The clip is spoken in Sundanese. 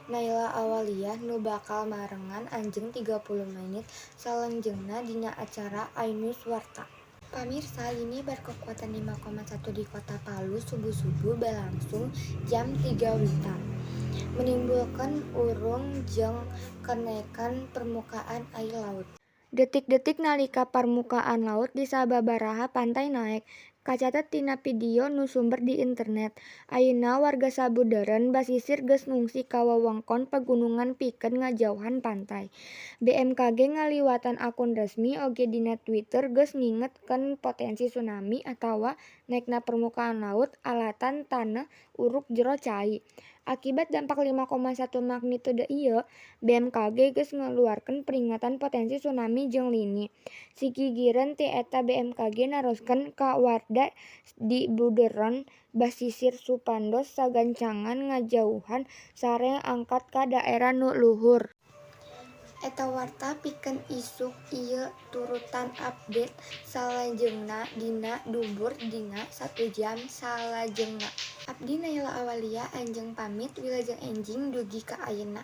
Naila Awaliyah nu bakal marengan anjeun 30 menit salanjengna dina acara iNews Warta. Pamirsa, lini berkekuatan 5,1 di Kota Palu subuh-subuh berlangsung jam 3 WITA. Menimbulkan urung jeung kenaikan permukaan air laut. Detik-detik nalika parmukaan laut di sababaraha pantai naek, kacatet tina video nu sumber di internet. Ayeuna warga sabudeureun basisir geus ngungsi ka wewengkon pegunungan pikeun ngajauhan pantai. BMKG ngaliwatan akun resmi oge dina Twitter geus ngingetkeun potensi tsunami atawa naekna permukaan laut alatan taneuh uruk jero cai. Akibat dampak 5,1 magnitudo ieu, BMKG geus ngaluarkeun peringatan potensi tsunami jeung lini. Sigigireun ti eta BMKG naroskeun ka warda di budeureun basisir supados sagancangan ngajauhan sareng angkat ka daerah nu luhur. Eta warta pikeun isuk ieu turutan update salajengna dina dubur dina 1 jam salajengna. Abdi Naila Awaliyah anjeng pamit wilujeng enjing dugi ka ayeuna.